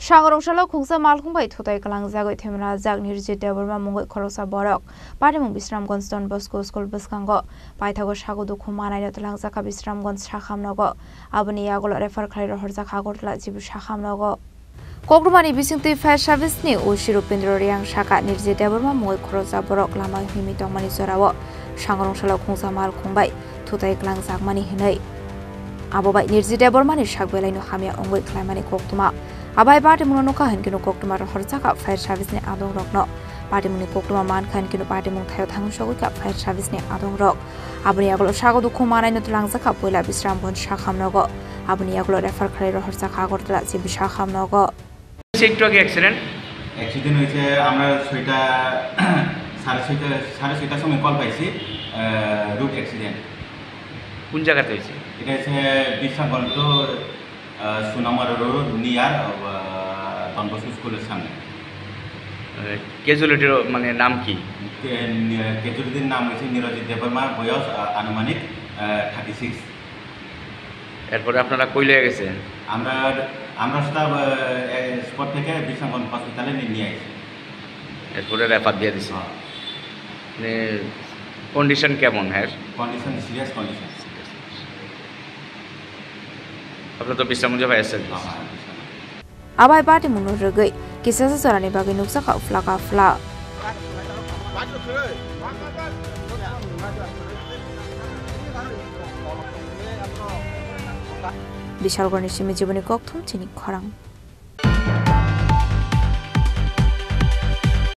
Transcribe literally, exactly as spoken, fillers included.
Sangrong salo khungsa malkhung bai thutai kwlangjagwi thwimajak Nirjit Debbarma mungwi khoroksa borok. Patimung Bisramganj Don Bosco School bwskango paithago sago dukhu manaino twlangjakha Bisramganj sakham nogo. Aboni yagulo refer khlai rohorjak Agartala G B sakham nogo. Koktwmani bisingtwi fire service ni O C Rupendra Reang saka Nirjit Debbarma mungwi khoroksa borok lama himwi tongmani jorao sangrong salo khungsa malkhung bai thutai kwlangjakmani hinwi. Abo bai Nirjit Debbarmani sak belaino hamya wngwi khlaimani koktwma. Abai patimungno nukha hinkhe no koktwma rohorjakha fire service ni adongrokno. Patimungni koktwma mankha hinkhe no patimung thaio thangsogwikha fire service ni adongrok. Aboni yagulo sago dukhu manaino twlangjakha puila Bisramganj sakham nogo. Aboni yagulo refer khlai rohorjakha Agartala G B sakham nogo. হয়েছে একটু আগে accident. Accident হয়েছে, আমরা ছয়টা, সাড়ে ছয়টা, সাড়ে ছয়টার সময় কল পাইছি, আহ, রোড অ্যাক্সিডেন্ট। কোন জায়গাতে হয়েছে? এটা হচ্ছে বিশ্রামগঞ্জ টু, আহ, সুনামার রোড নিয়ার, আহ, ডন বস্কো স্কুলের সামনে। আহ, ক্যাজুয়ালিটির মানে নাম কি? কে-, নি-, ক্যাজুয়ালিটির নাম হচ্ছে নিরজিৎ দেববর্মা, বয়স, আহ, আনুমানিক, আহ, থার্টি সিক্স। এরপরে আপনারা কই লয়ে গেছেন? আমরা, আমরা স্টাফ, আহ, এই স্পট থেকে বিশ্রামগঞ্জ হসপিটালে নিয়ে, নিয়ে আসি। এরপরে রেফার দিয়ে দিছে। হ্যাঁ। মানে, কন্ডিশন কেমন এর? Condition serious condition. আপনারা তো বিশ্রামগঞ্জে পাই আসছেন? হ্যাঁ, হ্যাঁ, Bishramganj. Abai patimungno rwgwi kisasa jorani bagwi nukjakha phlaka phla. Bishalgarhni simi Jiboni Kokthum chini khorang.